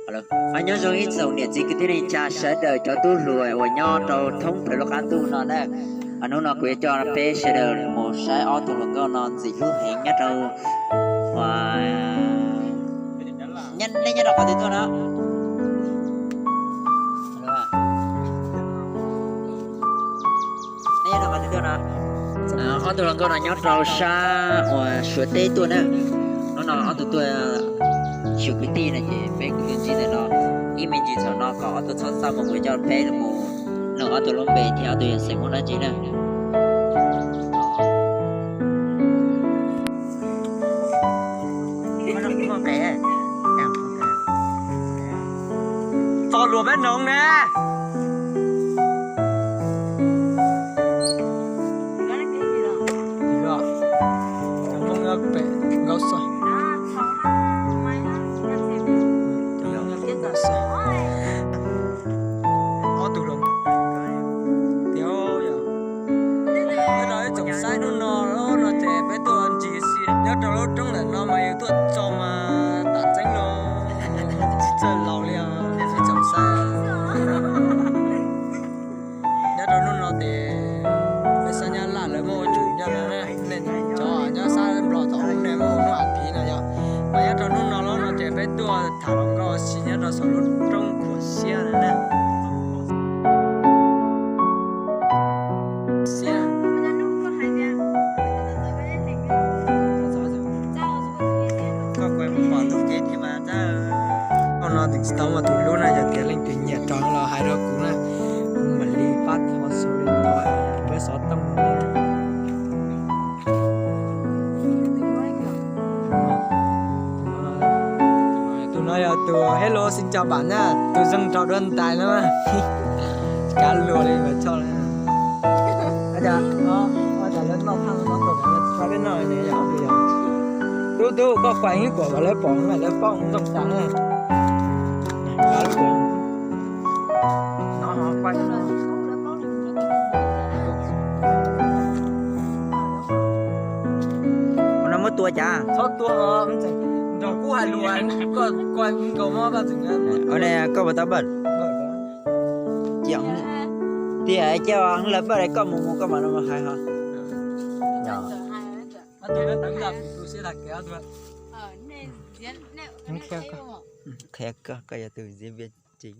Nyob zoo ib tsoom niam txiv kwv tij neej tsa sawv daws cov tub hluas uas nyob rau thoob plaws lub qab ntuj no na. Hnub no kuv yuav coj peb sawv daws mus saib ob tug hluas nkauj no ntxim hlub heev nyob rau, nej nyob rau qhov twg tuaj na? Ob tug hluas nkauj no nyob rau sab uas Suav teb tuaj na. Hnub no ob tug tuaj xyuas kwv tij no ces peb kuj tuaj ntsib ntawm no ib me ntsis thaum no kom ob tug txhob txaj muag, kuv coj peb mus noog ob tug lub npe thiab ob tug yog xeem Hmoob dab tsi na. Txo luag peb noog na. Ob tug hluas, tias yog peb rau ib tsoom saib hnub no no ces peb tuaj ntsis xwb. Nyob rau lub roob ntawm no mas yus tuaj txog mas tam tseeb los tsis txawj laus li os ib tsoom saib. Nyob rau hnub no ces peb sab Nyab Laj lawv muaj ua tsum nyob no, nej cov nyob sab Nplog thaum ub nej muaj ua hnub as thiv no yog. Mas nyob rau hnub no los no ces peb tuaj tham hluas nkauj ua si nyob rau saum lub roob Khuam Siab no na. Koj kuj pom tus kev thiab mas. Hnub no tseem tsis tau muaj tus hlub na, yog tias leej twg nyiam rau los hais rau kuv na, kuv mam li pab tho xov tooj no. Tus no yog tus hello xin chào bạn na, tus zoo nraug dua ntais no. Kav luag li mas choj li. Lawv noj thaj no, peb noj ne, yog tus yog. Tub tub, koj quaj ib kuam kom lawv pom, lawv paub ntsooj tas na. Ua no muab tua cas? Txhob tua, nrog kuv hais lus, koj koj nkaus mob koj tseem. Ua ne koj puas tau npaj? Tiam cia lawv npaj koj mus mus koj mam li hais ho. Qhia koj, koj yog tus diễn viên chính.